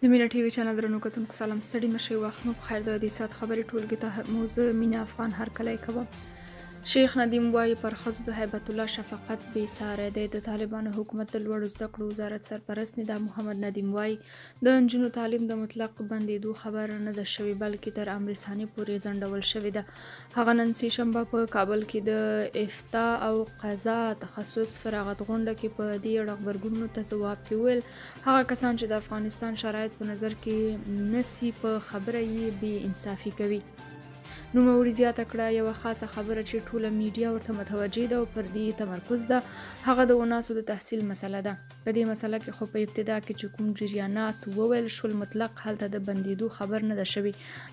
د مینه ټي وي چینل درنو کتونکو سلام، ستړي مشي، وخت مو په خیر. د دې ساعت خبري ټولګي ته مو زه مینه افغان هرکلی کوم. شیخ ندیم وايي، پر ښځو د هیبت الله شفقت بې ساری دی. د طالبانو حکومت د لوړو زده کړو وزارت سرپرست ندا محمد ندیم وايي، د نجونو تعلیم د مطلق بندېدو خبره نه ده شوې، بلکې تر امر ثاني پورې ځنډول شوې ده. هغه نن سې شنبه په کابل کې د افتا او قضا تخصص فراغت غونډه کې په دې اړه غبرګونونو ته ځواب کې وویل، هغه کسان چې د افغانستان شرایط په نظر کې نسي، په خبره یې بې انصافي کوي. نوموړي زیاته کړه، یوه خاصه خبره چې ټوله میډیا ورته متوجه ده او پر دې تمرکز ده، هغه د اناسو د تحصیل مسله ده. په دې مسله کې خو په ابتدا کې چې کوم جریانات وویل شول، مطلق هلته د بندېدو خبر نه ده شوې،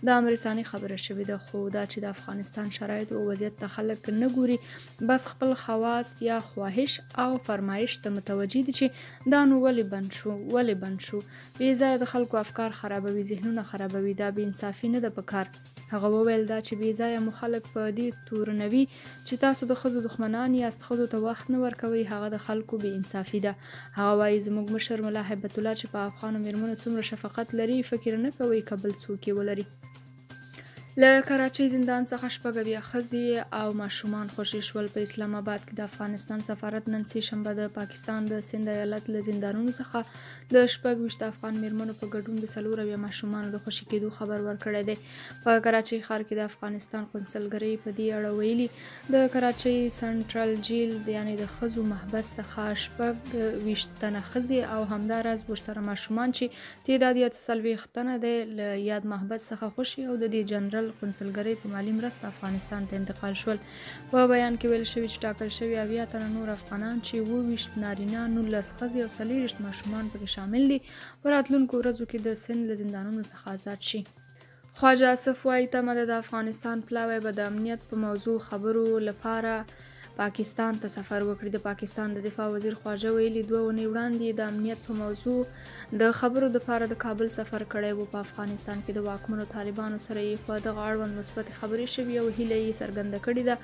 د امر ثاني خبره شوې ده. خو دا چې د افغانستان شرایط او وضعیت ته خلک نه ګوري، بس خپل خواص یا خواهش او فرمایش ته متوجه دي چې دا نو ولې بند شو، ولې بند شو، بې ځایه د خلکو افکار خرابوي، ذهنونه خرابوي، دا بې انصافي نه ده په کار. هغه وویل، دا چې بې ځایه مو خلک په دې تورنوي چې تاسو د ښځو دښمنان یاست، ښځو ته وخت نه ورکوئ، هغه د خلکو بې انصافي ده. هغه وايي، زموږ مشر ملا هیبت الله چې په افغانو مېرمنو څومره شفقت لري، فکر نه کوئ که بل څوک یې ولري. له کراچۍ زندان څخه 76 ښځې او ماشومان خوشې شول. په اسلام اباد کې د افغانستان سفارت نن سې شنبه د پاکستان د سند ایالت له زندانونو څخه د 26 افغان میرمنو په ګډون د 74 ماشومانو د خوشې کېدو خبر ورکړی دی. په کراچۍ ښار کې د افغانستان قونسلګرۍ په دې اړه ویلي، د کراچۍ سنټرل جیل یعنې د ښځو محبس څخه 26 تنه ښځې او همداراز ورسره ماشومان چې تعداد یې 48 تنه دی، له یاد محبس څخه خوشې او د دې جنرل قونسلګرۍ په مالي مرسته افغانستان ته انتقال شول. په بیان کې ویل شوي چې ټاکل شوي 70 تنه نور افغانان چې 27 نارینه، 19 ښځې او 24 ماشومان پکې شامل دي، په راتلونکو ورځو کې د سند له زندانونو څخه ازاد شي. خواجه اصف وايي، تمه ده د افغانستان پلاوی به د امنیت په موضوع خبرو لپاره پاکستان ته سفر وکړي. د پاکستان د دفاع وزیر خواجه ویلي، 2 اونۍ وړاندې د امنیت په موضوع د خبرو دپاره د کابل سفر کړی و. په افغانستان کې د واکمنو طالبانو سره یې په دغه اړوند مثبتې خبرې شوي او هیله یې څرګنده کړې ده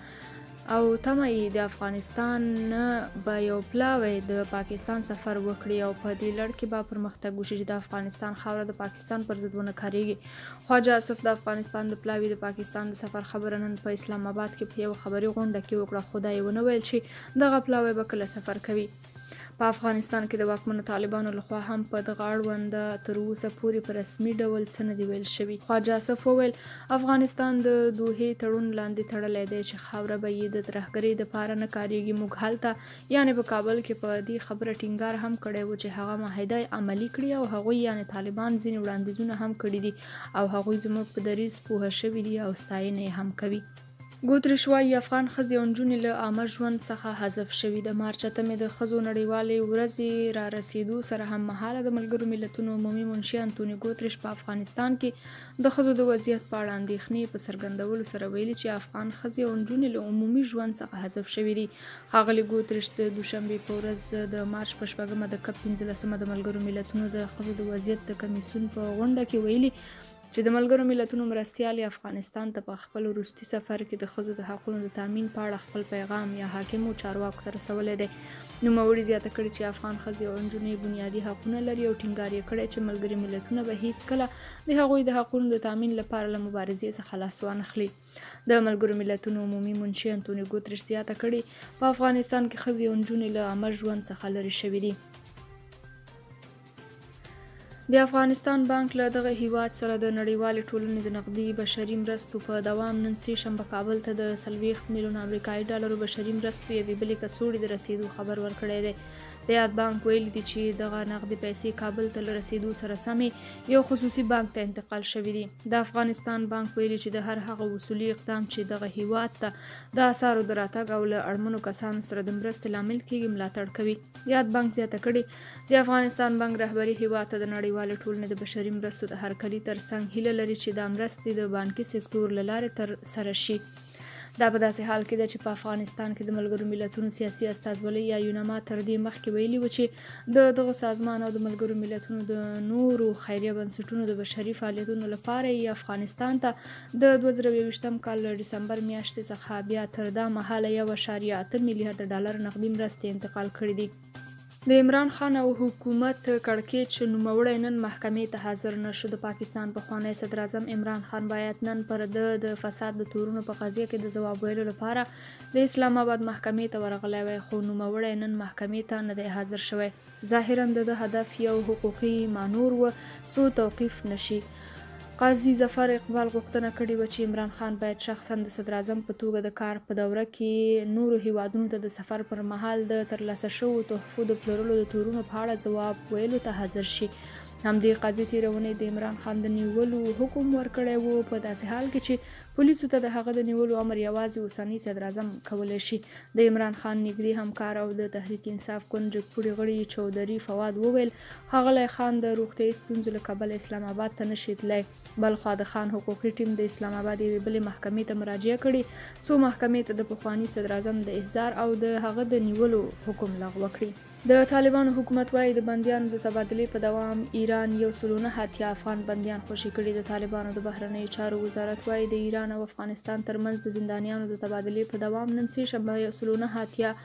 او تمه یې د افغانستان نه به یو پلاوی د پاکستان سفر وکړي او په دې لړ کې به پرمختګ وشي چې د افغانستان خاوره د پاکستان پر ضد ونه کارېږي. خواجه اصف د افغانستان د پلاوي د پاکستان د سفر خبره نن په اسلام آباد کې په یوه خبري غونډه کې وکړه، خو دا یې ونه ویل چې دغه پلاوی به کله سفر کوي. په افغانستان کې د واکمنو طالبانو لخوا هم په دغه اړوند تر اوسه پورې په رسمي ډول څه نه دي ویل شوي. خواجه اصف وویل، افغانستان د دوحې تړون لاندې تړلی دی چې خاوره به یې د ترهګرۍ دپاره نه کارېږي. موږ هلته یعنې په کابل کې په دې خبره ټینګار هم کړی و چې هغه معاهده عملي کړي او هغوی یعنې طالبان ځینې وړاندیزونه هم کړي دي او هغوی زموږ په دریځ پوه شوي دي او ستاینه یې هم کوي. ګوتریش وايي، افغان ښځې او نجونې له عامه ژوند څخه حذف شوي. د مارچ 8مې د ښځو نړیوالې ورځې را رسېدو سره هم مهاله د ملګرو ملتونو عمومي منشي انتوني ګوتریش په افغانستان کې د ښځو د وضعیت په اړه اندېښنې په څرګندولو سره ویلي چې افغان ښځې او نجونې له عمومي ژوند څخه حذف شوي دي. ښاغلي ګوتریش د دوشنبې په ورځ د مارچ په 6مه د کب 15مه د ملګرو ملتونو د ښځو د وضعیت د کمیسیون په غونډه کې ویلي چې د ملګرو ملتونو مرستیالې افغانستان ته په خپل وروستي سفر کې د ښځو د حقونو د تامین په اړه خپل پیغام یا حاکمو چارواکو ته رسولی دی. نوموړي زیاته کړې چې افغان ښځې او نجونې بنیادي حقونه لري او ټینګار یې کړی چې ملګري ملتونه به هیڅکله د هغوی د حقونو د تامین لپاره له مبارزې څخه لاس وانخلي. د ملګرو ملتونو عمومي منشي انتوني ګوتریش زیاته کړې، په افغانستان کې ښځې او نجونې له عامه ژوند څخه لرې شوې دي. د افغانستان بانک له دغه هیواد سره د نړیوالې ټولنې د نقدي بشري مرستو په دوام نن سې شنبه کابل ته د 40 میلیونه امریکایي ډالرو بشري مرستو یوې بلې کڅوړې د رسېدو خبر ورکړی دی. د یاد بانک ویلي دي چې دغه نقدي پیسې کابل ته له رسېدو سره سمې یو خصوصي بانک ته انتقال شوې دي. د افغانستان بانک ویلي چې د هر هغه اصولي اقدام چې دغه هیواد ته د اثارو د راتګ او له اړمنو کسانو سره د مرستې لامل کېږي، ملاتړ کوي. یاد بانک زیاته کړې، د افغانستان بانک رهبري هیواد ته د نړیوالې ټولنې د بشري مرستو د هرکلي ترڅنګ هیله لري چې دا مرستې د بانکي سکتور له لارې تر سره شي. دا په داسې حال کې ده چې په افغانستان کې د ملګرو ملتونو سیاسي استازولۍ یا یوناما تر دې مخکې ویلي و چې د دغه سازمان او د ملګرو ملتونو د نورو خیریه بنسټونو د بشري فعالیتونو لپاره یې افغانستان ته د 2021 کال له ډسمبر میاشتې څخه بیا تر دا مهاله 1.8 میلیارد ډالر نقدي مرستې انتقال کړې دي. د عمران خان او حکومت کړکېچ، نوموړی نن محکمې ته حاضر نه شو. د پاکستان پخوانی صدراعظم عمران خان باید نن پر ده د فساد د تورونو په قضیه کې د ځواب ویلو لپاره د اسلام اباد محکمې ته ورغلی وای، خو نوموړی نن محکمې ته نه دی حاضر شوی. ظاهراً د ده هدف یو حقوقي مانور و، څو توقیف نه شي. قاضي ظفر اقبال غوښتنه کړې وه چې عمران خان باید شخصاً د صدراعظم په توګه د کار په دوره کې نورو هېوادونو ته د سفر پر مهال د ترلاسه شوو تحفو د پلورلو د تورونو په اړه ځواب ویلو ته حاضر شي. همدې قاضي تېره اونۍ د عمران خان د نیولو حکم ورکړی و، په داسې حال کې چې پولیسو ته د هغه د نیولو امر یوازې اوسنی صدراعظم کولی شي. د عمران خان نږدې همکار او د تحریک انصاف ګوند جګپوړي غړي چودري فواد وویل، ښاغلی خان د روغتیايي ستونزو له کبله اسلام اباد ته نه شي تلای. بلخوا د خان حقوقي ټیم د اسلام اباد یوې بلې محکمې ته مراجعه کړې، څو محکمې ته د پخواني صدراعظم د احضار او د هغه د نیولو حکم لغوه کړي. د طالبانو حکومت وايي، د بندیانو د تبادلې په دوام ایران 189 افغان بندیان خوشې کړي. د طالبانو د بهرنیو چارو وزارت وايي، د ایران او افغانستان ترمنځ د زندانیانو د تبادلې په دوام نن سې شنبه 189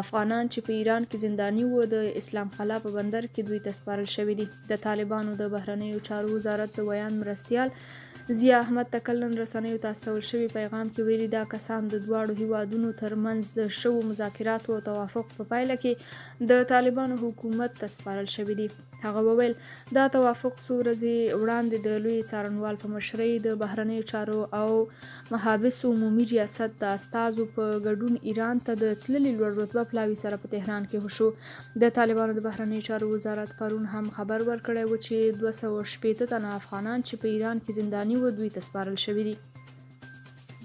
افغانان چې په ایران کې زنداني وو، د اسلام قلعه په بندر کې دوی ته سپارل شوي دي. د طالبانو د بهرنیو چارو وزارت د ویاند مرستیال ضیا احمد تکل نن رسنیو ته استول شوي پیغام کې ویلي، دا کسان د دواړو هیوادونو ترمنځ د شوو مذاکراتو او توافق په پایله کې د طالبانو حکومت ته سپارل شوي دي. هغه وویل، دا توافق څو ورځې وړاندې د لوی څارنوال په مشرۍ د بهرنیو چارو او محابسو عمومي ریاست د استازو په ګډون ایران ته د تللي لوړ رتبه پلاوي سره په تهران کې وشو. د طالبانو د بهرنیو چارو وزارت پرون هم خبر ورکړی و چې 260 تنه افغانان چې په ایران کې زنداني وو، دوی ته سپارل شوي دي.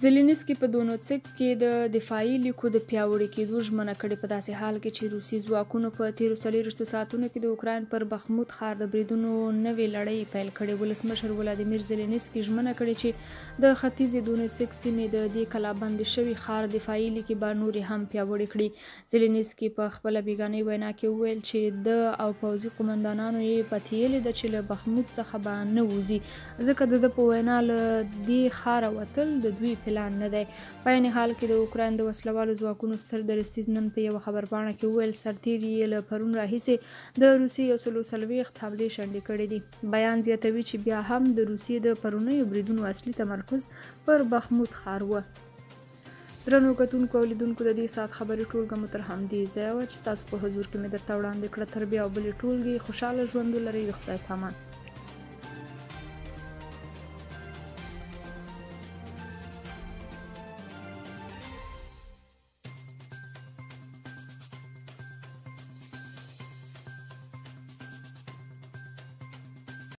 زیلینسکي په دونوڅک کې د دفاعي لیکو د پیاوړي کېدو ژمنه کړې، په داسې حال کې چې روسي ځواکونو په تېرو 24 ساعتونو کې د اوکراین پر بخموت ښار د بریدونو نوې لړۍ پیل کړې. ولسمشر ولادیمیر زیلینسکي ژمنه کړې چې د ختیځې دونوڅک سیمې د دې کلابند شوي ښار دفاعي لیکې به نورې هم پیاوړې کړي. زیلینسکي په خپله بیګانۍ وینا کې وویل چې ده او پوځي قومندانانو یې پتېیلې ده چې له بخموت څخه به نه وځي، ځکه د ده په وینا له دې ښاره وتل د دوی پلان نه دی. په عین حال کې د اوکراین د وسلهوالو ځواکونو ستر درستیز نن په یوه خبرپاڼه کې وویل، سرتېري یې له پرون راهیسې د روسیې 140 حملې شنډې کړې دي. بیان زیاتوي چې بیا هم د روسیې د پرونیو بریدونو اصلي تمرکز پر بخموت ښار و. درنو کتونکو او لیدونکو، د دې ساعت خبري ټولګه مو تر همدې ځایه وه چې ستاسو په حضور کې مې درته وړاندې کړه. تر بیا او بلې ټولګې خوشحاله ژوند ولرئ. د خدای په امان.